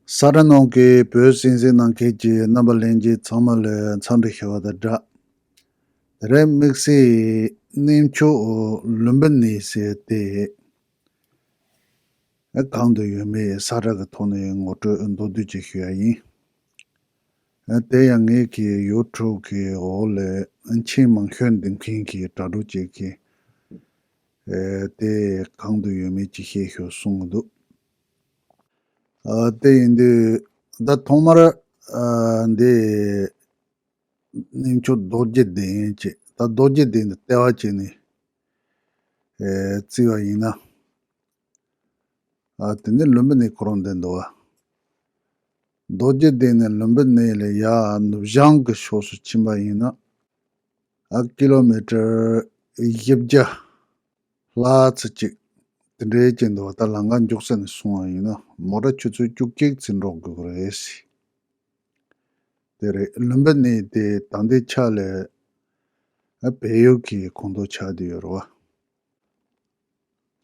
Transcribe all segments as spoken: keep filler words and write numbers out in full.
ས་ཁྲ་ནང་གི་བོད་གསན་གཟིགས་གནང་མཁན་གྱི་རྣམ་པ་ལྷན་རྒྱས་ཚང་མ་ལ་འཚམས་འདྲི་ཞུ་བ་དང་སྦྲགས། དེ་རིང་དམིགས་བསལ་གནས་མཆོག་ལུམ་བི་ནི་ཟེར་ཏེ་གང་དུ་ཡོད་མེད་ས་ཁྲ་གི་ཐོག་ནས་ངོ་སྤྲོད་མདོར་བསྡུས་ཅིག་ཞུ་ཡ་ཡིན། དེ་ཡང་ངེད་ཀྱི་ཡུ་ཊུབ་ཀྱི་འོག་ལ་མཆན་མང་ཤོས་འདེབས་མཁན་གྱི་དྲ་གྲོགས་ཅིག་གིས་དེ་གང་དུ་ཡོད་མེད་ཅིག་བཤད་ཤོག་གསུང་གི་འདུག་ཨ། དེ་ཡིན་དུས་ད་ཐོག་མར་ཨ། འདི་གནས་མཆོག་རྡོ་རྗེ་གདན་ཅེས། ད་རྡོ་རྗེ་གདན་དུ་ལྟེ་བ་བྱས་ནས་ཨེ་བརྩིས་པ་ཡིན་ན། ཨ། དེ་ནས་ལུམ་བི་ནི་ཁོ་རང་འདི་འདུག་བ། རྡོ་རྗེ་གདན་ནས་ལུམ་བི་ནི་ལ་ཡར་ནུབ་བྱང་གི་ཕྱོགས་སུ་ཕྱིན་པ་ཡིན་ན། ཨ། ཀི་ལོ་མི་ཊར་བཞི་བརྒྱ་ལྷག་ཙམ་ཅིག་དེ་འདྲའི་ཅིག་འདུག་བ། ད་ལམ་ཁ་མགྱོགས་ས་ནས་སོང་བ་ཡིན་ན་མོ་ཊ་ཆུ་ཚོད་བཅུ་གཅིག་ཙམ་འགྲོ་དགོས་ཀྱི་རེད། དེ་རེད། ལུམ་བི་ནི་དེ་ད་ལྟའི་ཆ་ལ་ཨ། བལ་ཡུལ་གྱི་ཁོངས་གཏོགས་ཆགས་བསྡད་ཡོད་རེད་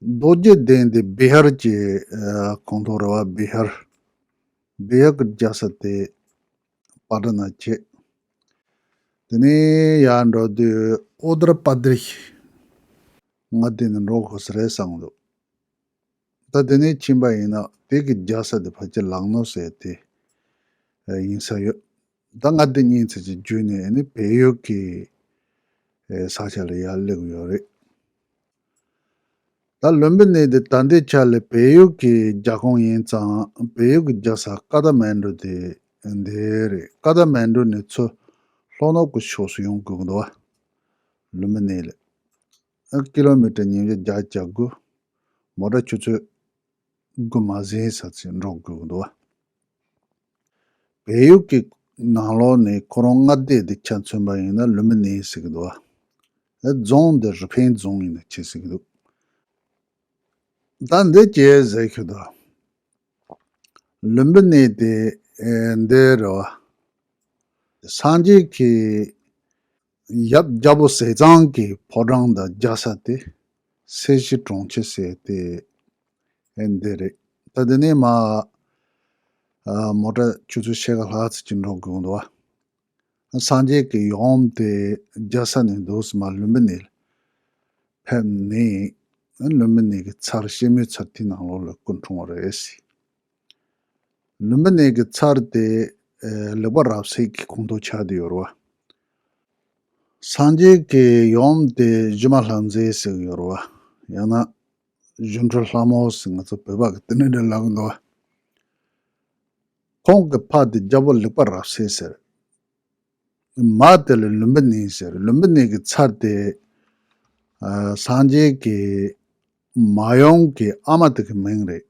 བ། རྡོ་རྗེ་གདན་དེ་བི་ཧར་གྱི་ཨ། ཁོངས་གཏོགས་རེད་བ། བི་ཧར། བི་ཧར་གྱི་རྒྱལ་ས་དེ་པ་ཊ་ན་བྱས། དེ་ནས་ཡར་འགྲོ་དུས་ཨུ་ཏར་པ་དེ་ཤི་མངའ་སྡེ་ནས་འགྲོ་དགོས་ས་རེད་བསམ་གྱི་འདུག་ད་དེ་ནས་ཕྱིན་པ་ཡིན་ན་དེ་གི་རྒྱལ་ས་དེ་ཕལ་ཆེར་ལག་ནོར་ཟེར་དེ་ཡིན་ས་ཡོད། ད་མངའ་སྡེ་གཉིས་ཙམ་ཅིག་བརྒྱུད་ནས་ནི་བལ་ཡུལ་གྱི་ས་ཆ་ལ་ཡར་སླེབས་ཡོད་རེད། ད་ལུམ་བི་ནི་དེ་ད་ལྟའི་ཆ་ལ་བལ་ཡུལ་གྱི་རྒྱལ་ཁོངས་ཡིན་ཙང་བལ་ཡུལ་གྱི་རྒྱལ་ས་ཀ་ཐ་མན་གྲུ་དེ་འདི་རེད། ཀ་ཐ་མན་གྲུ་ནས་ཚུར་ལྷོ་ནུབ་ཀྱི་ཕྱོགས་སུ་ཡོང་དགོས་ཀྱི་འདུག་བ། ལུམ་བི་ནི་ལ་ཨ། ཀི་ལོ་མི་ཊར་ཉིས་བརྒྱ་བརྒྱད་ཅུ་གྱ་དགུ། མོ་ཊ་ཆུ་ཚོད་དགུ་མ་ཟིན་ཙམ་ཅིག་འགྲོ་དགོས་ཀྱི་འདུག་བ། བལ་ཡུལ་གྱི་ནང་ལོགས་ནས་ཁོ་རང་མངའ་སྡེ་དེ་ཆ་མཚོན་པ་ཡིན་ན་ལུམ་བི་ནི་ཟེར་གྱི་འདུག་བ། རྫོང་འདི་རི་ཕན་རྫོང་ཡིན་ན་ཆེ་ཟེར་གྱི་འདུག་ད་འདི་ཅི་ཟེར་གྱི་འདུག་ལུམ་བི་ནི་དེ་ཨེ་འདི་རེད་བ། སངས་རྒྱས་ཀྱི་ཡབ་རྒྱལ་པོ་ཟས་གཙང་གི་ཕོ་བྲང་དང་རྒྱལ་ས་དེ་སེར་བྱེས་གྲོང་ཁྱེར་ཟེར་དེ་ཨེ་འདི་རེད། ད་དེ་ནས་མར་ཨ། མོ་ཊ་ཆུ་ཚོད་ཕྱེད་ཀ་ལྷག་ཙམ་ཅིག་འགྲོ་དགོས་འདུག་བ། སངས་རྒྱས་ཀྱི་ཡབ་དེ་རྒྱལ་ས་ནས་འདུག་སེ་མར་ལུམ་བི་ནི་ལ་ཕེབས་ནས་ལུམ་བི་ནི་གི་ཚལ་སྐྱེད་མོས་ཚལ་དེའི་ནང་ལོགས་ལ་སྐུ་འཁྲུངས་པ་རེད། ལུམ་བི་ནི་གི་ཚལ་དེ་ལེགས་པ་རབ་གསལ་གྱི་ཁོངས་གཏོགས་ཆགས་བསྡད་ཡོད་རེད་བ། སངས་རྒྱས་ཀྱི་ཡབ་དེ་སྒྱུ་མ་ལྷ་མཛེས་ཟེར་གྱི་ཡོད་རེད་བ། ཡང་ན་སྒྱུ་འཕྲུལ་ལྷ་མོ་ཟེར་ང་ཚོ་བོད་པ་གི་དེ་འདྲ་འདྲ་ལབ་གི་འདུག་བ། ཁོང་གི་ཕ་དེ་རྒྱལ་པོ་ལེགས་པ་རབ་གསལ་ཟེར། མ་དེ་ལ་ལུམ་བི་ནི་ཟེར། ལུམ་བི་ནི་གི་ཚལ་དེ་ཨ། སངས་རྒྱས་ཀྱི་མ་ཡུམ་གྱི་ཨ་མ་དེ་གི་མིང་རེད།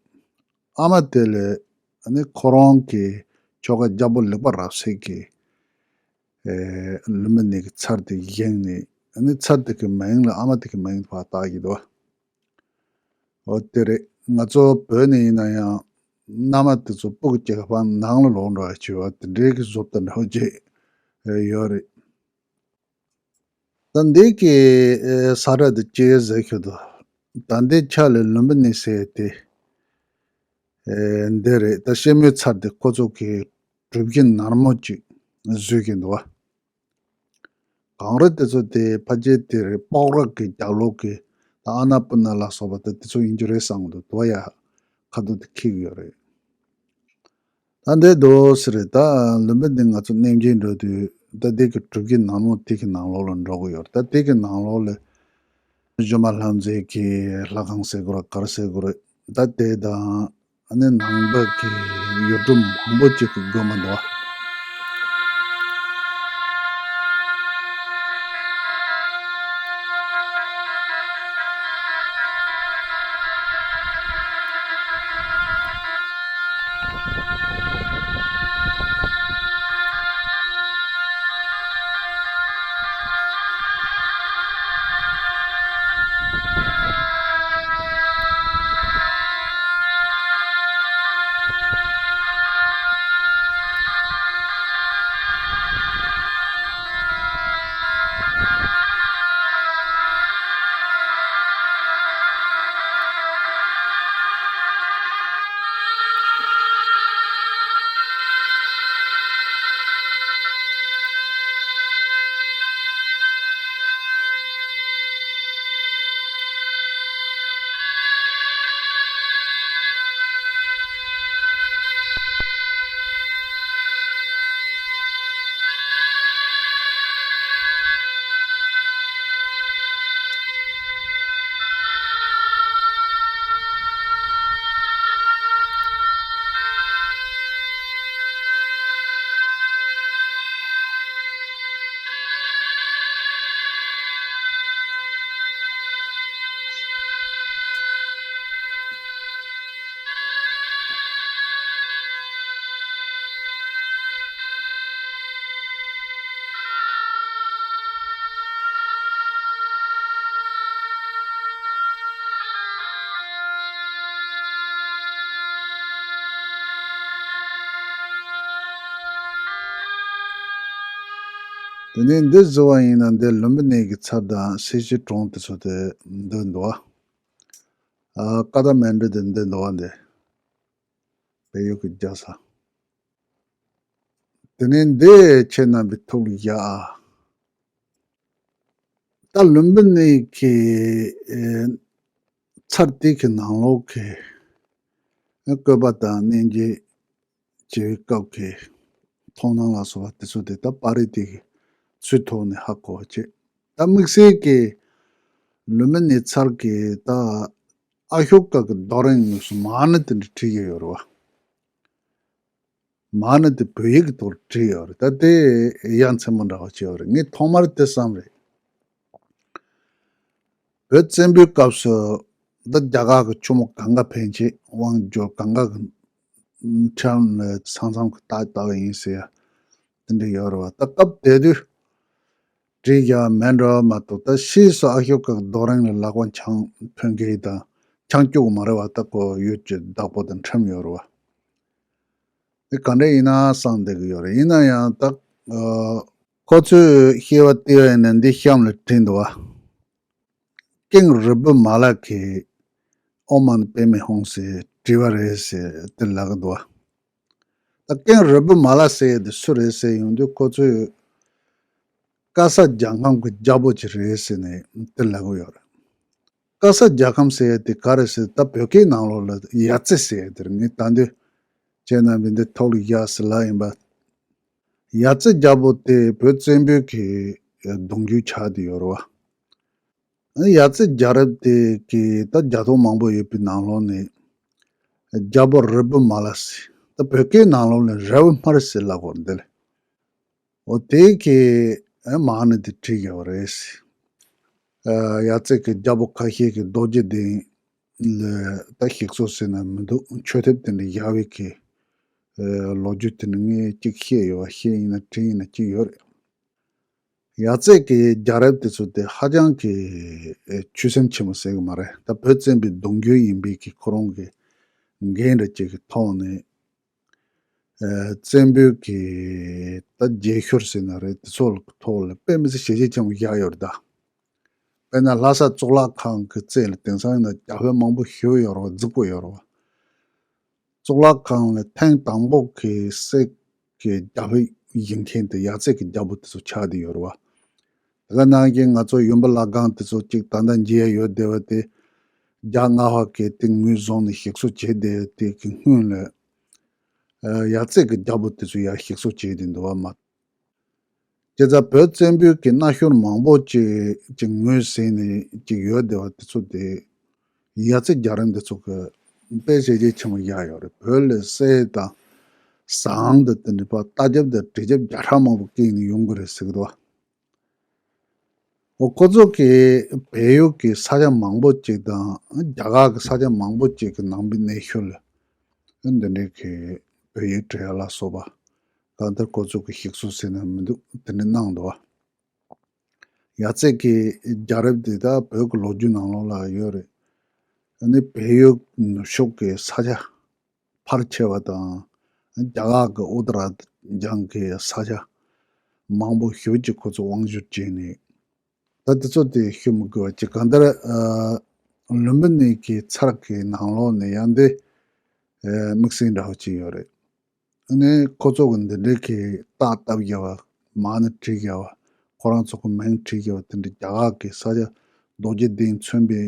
ཨ་མ་དེ་ལ་ཨ་ནི་ཁོ་རང་གི་ཁྱོ་ག་རྒྱལ་པོ་ལེགས་པ་རབ་གསལ་གྱིས་ཨེ། ལུམ་བི་ནི་གི་ཚལ་དེ་བཞེངས་ནས་ཨ་ནི་ཚལ་དེ་གི་མིང་ལ་ཨ་མ་དེ་གི་མིང་ཕར་བཏགས་ཀྱི་འདུག་འོ་དེ་རེད། ང་ཚོ་བོད་ནས་ཡིན་ན་ཡང་མནའ་མ་དེ་ཚོ་སྤུ་གུ་སྐྱེས་པ་ནང་ལ་ལོག་འགྲོ་བ་བྱས་པ་དེ་འདྲའི་གི་བཟོ་ལྟ་འདྲ་བོ་ཅིག་ཡོད་རེད། ད་འདི་གི་ཨེ། ས་ཁྲ་དེ་ཅི་ཟེར་ཤོད་དོ། ད་འདི་ཆ་ལ་ལུམ་བི་ནི་ཟེར་དེ་ཨེ། འདི་རེད། ད་སྐྱེད་མོས་ཚལ་དེ་ཁོ་ཚོ་གི་གྲུ་བཞི་ནར་མོ་ཅིག་བཟོས་ཀྱི་འདུག་བ། གངས་རི་དེ་ཚོ་དེ་ཕལ་ཆེར་དེ་རེད། སྤོག་ར་གི་རྒྱབ་ལོགས་ཀྱི་ད་ཨ་ན་པུ་ན་ལ་སོགས་པ་དེ་དེ་ཚོ་ཡིན་རྒྱུ་རེད་བསམ་གྱི་འདུག་དོ་ཡ་ཁ་ཐུག་དེ་འཁྱེར་གྱི་ཡོད་རེད། ད་འདི་འདུག་སེ་རེད། ད་ལུམ་བི་ནི་ང་ཚོ་གནས་མཇལ་འགྲོ་དུས་ད་དེ་གི་གྲུ་བཞི་ནར་མོ་དེ་གི་ནང་ལོགས་ལ་འགྲོ་གི་ཡོད་རེད། ད་དེ་གི་ནང་ལོགས་ལ་སྒྱུ་མ་ལྷ་མཛེས་ཀྱི་ལྷ་ཁང་ཟེར་དགོས་རེད། ག་རེ་ཟེར་དགོས་རེད། ད་དེ་དང་ཨ་ནི་ནང་པ་གི་ཡུལ་གྲུ་མང་པོ་ཅིག་གི་དགོན་པ་འདུག་བ། དེ་ནས་འདི་བཟོ་བ་ཡིན་ན་འདི་ལུམ་བི་ནི་གི་ཚལ་དང་སེ་ཤི་གྲོང་དེ་ཚོ་དེ་འདི་འདུག་བ། ཨ་ཀ་ཐ་མན་ཌུ་དེ་འདི་འདུག་བ། འདི་བལ་ཡུལ་གྱི་རྒྱལ་ས། དེ་ནས་འདི་ཁྱེད་རྣམ་པའི་ཐུགས་ལ་བཞག་ཨ། ད་ལུམ་བི་ནི་གི་ཨེ་ཚལ་དེ་གི་ནང་ལོགས་ཀྱི་བཀོད་པ་དང་གནས་འགྱེད་བྱེད་པའི་སྐབས་ཀྱི་མཐོང་སྣང་ལ་སོགས་པ་དེ་ཚོ་དེ་ད་པར་རིས་དེ་གི་ཚུལ་ཐོག་ནས་ཧ་གོ་བ་བྱེད། ད་དམིགས་བསལ་གྱི་ལུམ་བི་ནི་ཚལ་གྱི་ད་ཨ་ཤོ་ཀ་གི་རྡོ་རིང་ངོས་སུ་མ་ཎི་དེ་འདྲ་བྲིས་ཡོད་རེད་བ། མ་ཎི་དེ་བོད་ཡིག་གི་ཐོག་བྲིས་ཡོད་རེད། ད་དེ་ཡ་མཚན་མོ་འདྲ་བ་ཅིག་ཡོད་རེད། ངས་ཐོག་མར་དེ་བསམ་རེད། བོད་བཙན་པོའི་སྐབས་སུ་ད་རྒྱ་གར་གྱི་ཆུ་མོ་གངྒཱ་ཕན་ཆད་དབང་བསྒྱུར། གངྒཱ་གི་ཁྲོད་ནས་ས་མཚམས་ཀྱི་རྟ་བཏབ་པ་ཡིན་ཟེར་ཡ་དེ་འདྲ་ཡོད་རེད་བ། ད་སྐབས་དེ་དུས་བྲིས་ཡ་མེད་འགྲོ་མ་གཏོགས། ད་ཕྱིས་སུ་ཨ་ཤོ་ཀ་གི་རྡོ་རིང་ལ་ལག་པ་འཆང་ཕོན་མཁན་དང་འཆང་བཅུག་གི་མ་རེད་བ། ད་ཁོ་ཡུལ་གྱི་བདག་པོ་དང་འཁྲིམས་ཡོད་རེད་བ། དེ་ག་འདྲ་ཡིན་ན་བསམ་བསྡད་ཀྱི་ཡོད་རེད། ཡིན་ན་ཡང་ད་ཨ་ཁོ་ཚོས་སྐྱེ་བ་སྟེར་བ་ཡིན་ན་འདི་གཤམ་ལ་བྲིས་འདུག་བ། ཀིང་རི་པུ་མ་ལ་གིས་ཨོཾ་མ་ཎི་པདྨེ་ཧཱུྃ་ཟེར་བྲིས་པ་རེད་ཟེར་དེ་ལབ་ཀྱི་འདུག་བ། ད་ཀིང་རི་པུ་མ་ལ་ཟེར་ཡ་དེ་སུ་རེད་ཟེར་ཡོང་དུས་ཁོ་ཚོས་ཀ་ས་རྒྱལ་ཁམས་ཀྱི་རྒྱལ་པོ་ཅིག་རེད་ཟེར་ནས་དེ་ལབ་ཀྱི་ཡོད་རེད། ཀ་ས་རྒྱལ་ཁམས་ཟེར་ཡ་དེ་ག་རེ་ཟེར། ད་བོད་སྐད་ནང་ལོགས་ལ་ཡ་ཙི་ཟེར་ཡ་དེ་རེད། ངས་ད་འདོད་བྱས་ན་མི་འདི་ཐོག་ལ་ཡ་ཟེར་ལབ་ཡིན་པ། ཡ་ཙི་རྒྱལ་པོ་དེ་བོད་བཙན་པོའི་གི་གདུང་རྒྱུད་ཆགས་བསྡད་ཡོད་རེད་བ། ཡ་ཙི་རྒྱལ་རབས་དེ་གི་ད་རྒྱལ་ཐོག་མང་པོ་ཡོད་པའི་ནང་ལོགས་ནས་རྒྱལ་པོ་རི་པུ་མ་ལ་ཟེར། ད་བོད་སྐད་ནང་ལོགས་ནས་རལ་པ་དམར་ཟེར་ལབ་ཀྱི་ཡོད་རེད་འདི་ལ། འོ་དེ་གི་མ་ཎི་དེ་བྲིས་ཡོད་རེད། ཡ་ཙི་གི་རྒྱལ་པོ་ཁ་ཤས་ཀྱིས་རྡོ་རྗེ་གདན་ལ་ད་ཞིག་གསོ་ཟེར་ན་མི་འདུག་མཆོད་ཐེབས་དེ་འདྲ་བཞག་པའི་གི་ལོ་རྒྱུས་དེ་ནི་ངས་གཅིག་བཤད་ཡོད་པ། བཤད་ཡིན་ན་བྲིས་ཡིན་ན་གཅིག་ཡོད་རེད། ཡ་ཙི་གི་རྒྱལ་རབས་དེ་ཚོ་དེ་ཧ་ཅང་གི་ཆོད་སེམས་ཆེན་པོ་ཟེར་གི་མ་རེད། ད་བོད་བཙན་པོའི་གདུང་རྒྱུད་ཡིན་པའི་གི་ཁོ་རང་གི་འགན་འདྲ་ཅིག་གི་ཐོག་ནས། ཨ་བཙན་པོའི་གི་ད་རྗེས་ཤུལ་ཟེར་ན་རེད། དེ་ཚོ་ལ་ཐོག་ལ་དཔེ་མི་སྲིད་བྱས་རྗེས་ཆེན་པོ་བཞག་ཡོད་རེད་ད། དཔེར་ན་ལྷ་ས་གཙུག་ལག་ཁང་གི་རྩེ་ལ་དེང་སང་ཡིན་ན་རྒྱ་བོད་མང་པོ་བཞུགས་ཡོད་རེད་བ། རྫིག་པོ་ཡོད་རེད་བ། གཙུག་ལག་ཁང་ལ་ཐེངས་དང་པོ་གི་སྲིད་ཀྱི་རྒྱལ་པོ་ཡིན་མཁན་དེ་ཡ་ཙི་གི་རྒྱལ་པོ་དེ་ཚོ་ཆགས་བསྡད་ཡོད་རེད་བ། དེ་ག་ནང་བཞིན་ང་ཚོ་ཡུམ་བུ་བླ་སྒང་དེ་ཚོ་གཅིག་ད་ལྟ་མཇལ་ཡ་ཡོད་བསྡད་པ་དེ། རྒྱ་སྔ་པ་གིས་དེ་ངོས་བཟུང་ནས་ཞིག་གསོ་བྱས་བསྡད་དེ་གི་སྔོན་ལ། ཨ་ཡ་ཙི་གི་རྒྱལ་པོ་དེ་ཚོ་ཡར་ཞིག་གསོ་བྱས་བསྡད་འདུག་བ་མ། བྱས་ཙང་བོད་བཙན་པོའི་གི་མནའ་ཤོར་མང་པོ་ཅིག་ཅིག་ངོས་ཟིན་ནས་ཅིག་ཡོད་བསྡད་པ་དེ་ཚོ་དེ། ཡ་ཙི་རྒྱལ་རབས་འདི་ཚོ་གི་དཔེ་བྱས་རྗེས་ཆེན་པོ་བཞག་ཡོད་རེད། བོད་ལ་གསེར་དང་ཟངས་དང་དེ་འདྲ་པ་རྟ་རྒྱབ་དང་གྲི་རྒྱབ་བརྒྱ་ཕྲག་མང་པོ་བཀལ་ནས་ཡོང་གི་རེད་ཟེར་གི་འདུག་བ། འོ་ཁོ་ཚོ་གིས་བལ་ཡུལ་གྱི་ས་ཆ་མང་པོ་ཅིག་དང་རྒྱ་གར་གྱི་ས་ཆ་མང་པོ་ཅིག་གི་ནང་པའི་གནས་ཤུལ་ལ་འདི་འདྲའི་གི་བོད་ཡིག་བྲི་ཡ་ལ་སོགས་པ་གང་ལྟར་ཁོ་ཚོ་གི་ཞིག་གསོ་ཟེར་ན་མི་འདུག་དེ་འདྲ་གནང་འདུག་བ། ཡ་ཙི་གི་རྒྱལ་རབས་འདི་ད་བོད་ཀྱི་ལོ་རྒྱུས་ནང་ལོགས་ལ་ཡོད་རེད། ཨ་ནི་བལ་ཡུལ་ནུབ་ཕྱོགས་ཀྱི་ས་ཆ་ཕལ་ཆེ་བ་དང་རྒྱ་གར་གྱི་ཨུ་ཏ་ར་ཇན་གྱི་ས་ཆ་མང་པོ་ཞེ་པོ་ཅིག་ཁོ་ཚོ་དབང་བསྒྱུར་བྱས་ནས། ད་དེ་ཚོ་དེ་ཤོད་མི་དགོས་པ་ཅིག་གང་ལྟར་ཨ་ལུམ་བི་ནི་གི་ཚལ་གྱི་ནང་ལོགས་ནས་ཡང་འདི་ཨ་དམིགས་བསལ་འདྲ་བོ་ཅིག་ཡོད་རེད། ཨ་ནི་ཁོ་ཚོ་གི་འདི་འདྲའི་གི་རྟགས་བཏབ་བཞག་པ། མ་ཎི་བྲིས་བཞག་པ། ཁོ་རང་ཚོ་གི་མིང་བྲིས་བཞག་པ་དེ་འདྲ་རྒྱ་གར་གི་ས་ཆ་རྡོ་རྗེ་གདན་མཚོན་པའི་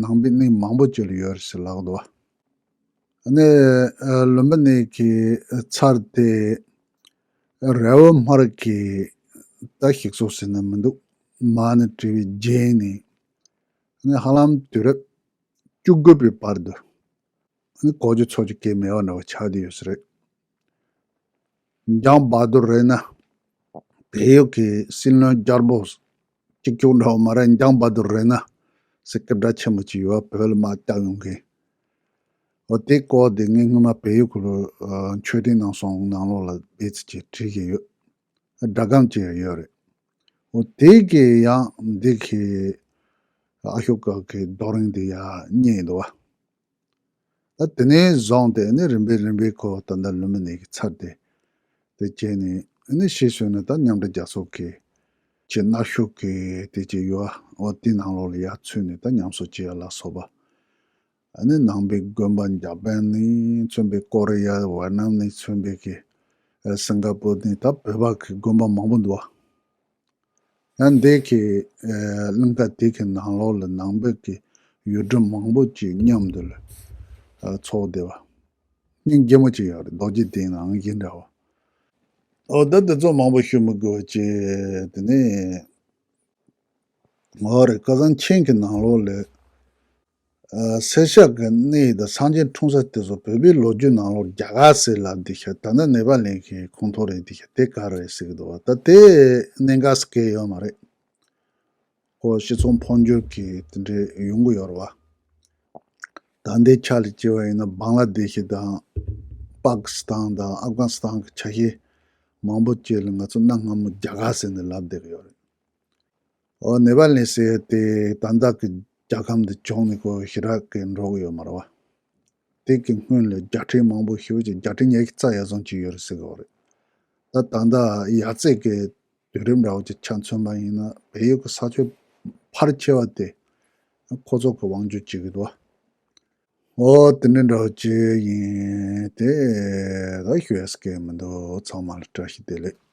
ནང་པའི་གནས་མང་པོ་ཅིག་ལ་ཡོད་རེད་ཟེར་ལབ་འདུག་བ། ཨ་ནི་ཨ་ལུམ་བི་ནི་གི་ཚལ་དེ་རལ་པ་དམར་གྱི་ད་ཞིག་གསོ་ཟེར་ན་མི་འདུག་མ་ཎི་བྲིས་པའི་རྗེས་ནས་ཨ་ནི་ཧ་ལམ་དུས་རབས་བཅུ་དགུ་པའི་བར་དུ་ཨ་ནི་གོ་རྒྱུ་ཚོར་རྒྱུ་གང་ཡང་མེད་པ་འདྲ་བ་ཆགས་བསྡད་ཡོད་ས་རེད། འཇང་བ་དུར་རེ་ན། བལ་ཡུལ་གྱི་སྲིད་བློན་རྒྱལ་པོ་གཅིག་ཀྱང་འདྲ་བོ་མ་རེད། འཇང་བ་དུར་རེ་ན་ཟེར་སྐད་གྲགས་ཆེན་པོ་ཅིག་ཡོད་པ། བོད་ལ་དམག་རྒྱག་ཡོང་མཁན། འོ་དེ་སྐོར་དེ་ངས་སྔོན་མ་བལ་ཡུལ་ཁུལ་ལ་མཆོད་རྟེན་ནང་སོང་ནང་ལོགས་ལ་སྦས་ཚིག་ཅིག་བྲིས་ཀྱི་ཡོད། སྒྲ་སྒམ་ཅིག་ཡང་ཡོད་རེད། འོ་དེ་གི་ཡང་འདི་གི་ཨ་ཤོ་ཀ་གི་རྡོ་རིང་དེ་ཡང་རྙེད་འདུག་བ། ད་དེ་ནས་བཟུང་སྟེ་ནི་རིམ་པས་རིམ་པས་ཁོ་ད་ལྟ་ལུམ་བི་ནི་གི་ཚལ་དེ་དེ་བྱས་ནས་ ཨ་ནི་ཤེས་བྱུང་ནས་ད་མཉམ་འབྲེལ་རྒྱལ་ཚོགས་ཀྱི་ཆེས་མནའ་ཤོག་གི་དེ་ཅིག་ཡོད། འོ་དེའི་ནང་ལོགས་ལ་ཡར་ཚུད་ནས་ད་ཉམས་གསོ་བྱེད་ཡ་ལ་སོགས་པ། ཨ་ནི་ནང་པའི་དགོན་པ་འཇར་པན་ནས་མཚོན་པའི་ཀོ་རི་ཡ། ཝེ་ཏི་ནམ་ནས་མཚོན་པའི་གི་ཨ་སིང་ག་པུར་ནས། ད་བོད་པ་གི་དགོན་པ་མང་པོ་འདུག་བ། ཡང་འདི་གི་ཨ་གླིང་ག་དེ་གི་ནང་ལོགས་ལ་ནང་པའི་གི་ཡུལ་གྲུ་མང་པོ་ཅིག་མཉམ་དུ་ལ་ཨ་ཚོགས་བསྡད་པ། སྙིང་རྗེ་མོ་ཅིག་ཡོད་རེད། རྡོ་རྗེ་གདན་ནང་བཞིན་འདྲ་བ། འོ་ད་འདི་ཚོ་མང་པོ་ཞུ་མི་དགོས་པ་བྱས། དེ་ནས་འོ་རེད། ཁ་སང་ཆིན་གྱི་ནང་ལོགས་ལ་ཨ་སེར་སྐྱ་གི་གནས་དང་སངས་རྒྱས་འཁྲུངས་ས་དེ་ཚོ་བོད་པའི་ལོ་རྒྱུས་ནང་ལོགས་རྒྱ་གར་ཟེར་ལབ་བསྡད་ཤག་ད་ནི་ནེ་པ་ལི་གི་ཁོངས་གཏོགས་རེད་བསྡད་ཤག་དེ་ག་རེ་རེད་ཟེར་གི་འདུག་བ། ད་དེ་གནད་འགག་ཟེར་གི་ཡོད་མ་རེད། ཁོ་སྤྱི་ཚོགས་འཕོ་འགྱུར་གྱི་དེ་འདྲའི་ཡོང་གི་ཡོད་རེད་བ། ད་ལྟའི་ཆ་ལ་བྱས་པ་ཡིན་ན་བང་ལ་དེ་ཤི་དང་པ་ཀི་སི་ཐན་དང་ཨབ་གྷ་ནི་སི་ཐན་གྱི་ཆ་ཤས་མང་པོ་ཅིག་ལ་ང་ཚོ་གནའ་སྔ་མོ་རྒྱ་གར་ཟེར་ནས་ལབ་བསྡད་ཀྱི་ཡོད་རེད། འོ་ནེ་པ་ལི་ཟེར་དེ་ད་ལྟ་གི་རྒྱལ་ཁམས་འདི་བྱུང་ནས་ཁོ་ཞེ་དྲག་གི་འགྲོ་གི་ཡོད་མ་རེད་བ། དེ་གི་སྔོན་ལ་རྒྱལ་ཕྲན་མང་པོ་ཞེ་པོ་ཅིག་རྒྱལ་ཕྲན་ཉི་ཤུ་རྩ་ཡར་སོང་ཅིག་ཡོད་རེད་ཟེར་གི་ཡོད་རེད། ད་ད་ལྟ་ཡར་རྩེ་གི་དུས་རིམ་འདྲ་བོ་ཅིག་ཆ་མཚོན་པ་ཡིན་ན་བལ་ཡུལ་གྱི་ས་ཕྱོགས་ཕལ་ཆེ་བ་དེ་ཁོ་ཚོ་གི་དབང་སྒྱུར་བྱེད་ཀྱི་འདུག་བ། འོ་དེ་འདྲ་འདྲ་བོ་ཅིག་ཡིན་ཏེ། ད་ཞུ་ཡས་ཀྱི་མི་འདུག་ཚང་མ་ལ་བཀྲ་ཤིས་བདེ་ལེགས།